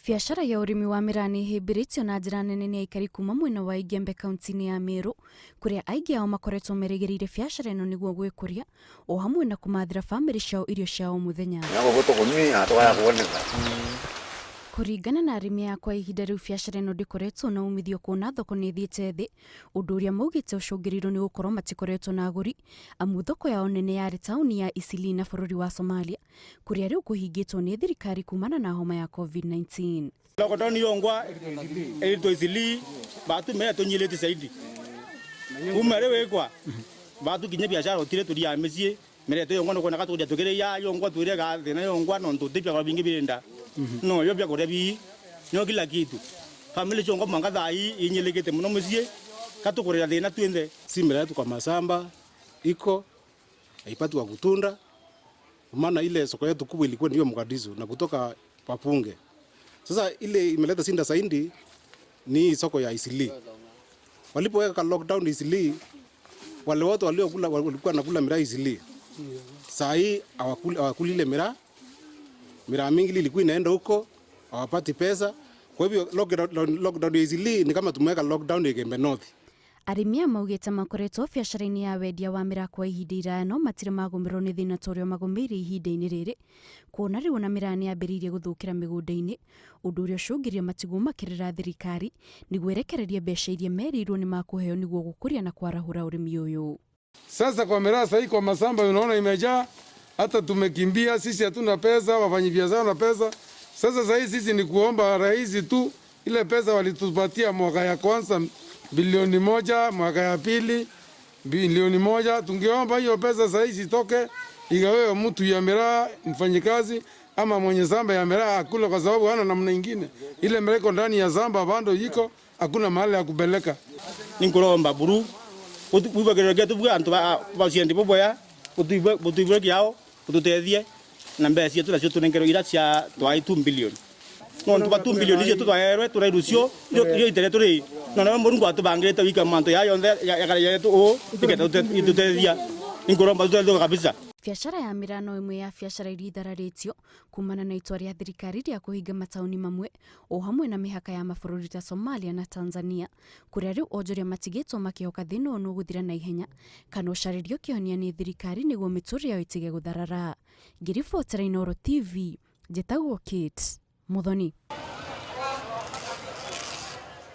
Biacara ya ũrĩmi wa mĩraa nĩ ĩhĩmbĩrĩtio na njĩra nene nĩ aikari kuma mwena wa Igembe kaunti-inĩ ya Meru, kũrĩa aingĩ ao makoretwo merĩgĩrĩire biacara ĩno nĩguo gwĩkũria o hamwe na kũmathĩra bamĩrĩ ciao irio cia o mũthenya. Kũringana na arĩmi aya kwa ihinda rĩu biacara ĩno ndĩkoretwo na umithio kuona thoko nĩ ĩthiĩte thĩ, ũndũ ũrĩa maugĩte ũcũngĩrĩirio nĩ gũkorwo matikoretwo na agũri amu thoko yao nene yarĩ taũni ya Eastleigh na bũrũri wa Somalia kũrĩa rĩu kũhingĩtwo nĩ thirikari kumana na homa ya COVID-19. Lockdown yongwa ilitwa Eastleigh batu mea tunyilete zaidi kuma ri wikwa batu kinya biashara utire turi ya micie mireto yongwa no kona katuria tukire ya yongwa twire ga thina yongwa no ntu bia bingi birinda no yo bia kuria bi no kila kitu family chongwa mwanga thai inyilikite muno mucie katukurira thina twinthe. Si miraa yetu kwa masamba iko haipati wa kutunda, maana ile soko yetu kubwa ilikuwa ndio Mogadishu na kutoka Papunge. Sasa ile imeleta sinda zaidi ni soko ya Eastleigh. Walipoweka lockdown Eastleigh, wale watu waliokula walikuwa nakula miraa Eastleigh. Saa hii hawakuli ile miraa. Miraa mingi ilikuwa inaenda huko, hawapati pesa. Kwa hivyo lockdown ya Eastleigh ni kama tumeweka lockdown ya Igembe North. Arĩmi aya maugĩte makoretwo biacara-inĩ ya wendia wa mĩraa kwa ihinda iraya no matirĩ magũmĩrwo nĩ thĩna ta ũrĩa magũmĩire ihinda-inĩ rĩrĩ, kuona rĩu ona mĩraa nĩ yambĩrĩirie gũthũkĩra mĩgũnda-inĩ, ũndũ ũrĩa ũcũngĩrĩrie matigwo makĩrĩra thirikari nĩguo ĩrekererie mbeca iria merĩirwo nĩ makũheo nĩguo gũkũria na kwarahũra ũrĩmi ũyũ. Sasa kwa miraa sahii kwa masamba unaona imejaa, hata tumekimbia sisi, hatuna pesa, wafanyabiashara na pesa. Sasa sahii sisi ni kuomba rais tu ile pesa walitupatia mwaka ya kwanza bilioni 1, mwaka ya pili bilioni 1. Tungeomba hiyo pesa sahii isitoke igawewe mtu ya miraa, mfanyikazi ama mwenye samba ya miraa akule, kwa sababu hana namna ingine. Ile miraa iko ndani ya samba bado iko, hakuna mahali ya kupeleka. Ninkuromba buru wibagĩrĩria tubuge antu baciendi buboya butuibure kiao bututethie na mbeca cietu nacio tunengerwo ira cia twai 2 billion no ntu ba 2 billion icio tutwaerwe turairucio irio itere turi no na Mũrungu atubangirite wika mantu ya yonthe yakara yetu uu iketa itutethia ninkuromba tutethio kabisa. Biacara ya miraa no ĩmwe ya biacara iria ithararĩtio kumana na itua rĩa thirikari rĩa kũhinga mataũni mamwe o hamwe na mĩhaka ya mabũrũri ta Somalia na Tanzania, kũrĩa rĩu onjoria matigĩtwo makĩhoka thĩna ũyũ nĩũgũthira na ihenya kana ũcarĩrio kĩhonia nĩ thirikari nĩguo mĩtũrĩre yao ĩtige gũtharara. Ngĩribotera Inooro TV, njĩtagwo Kate Muthoni.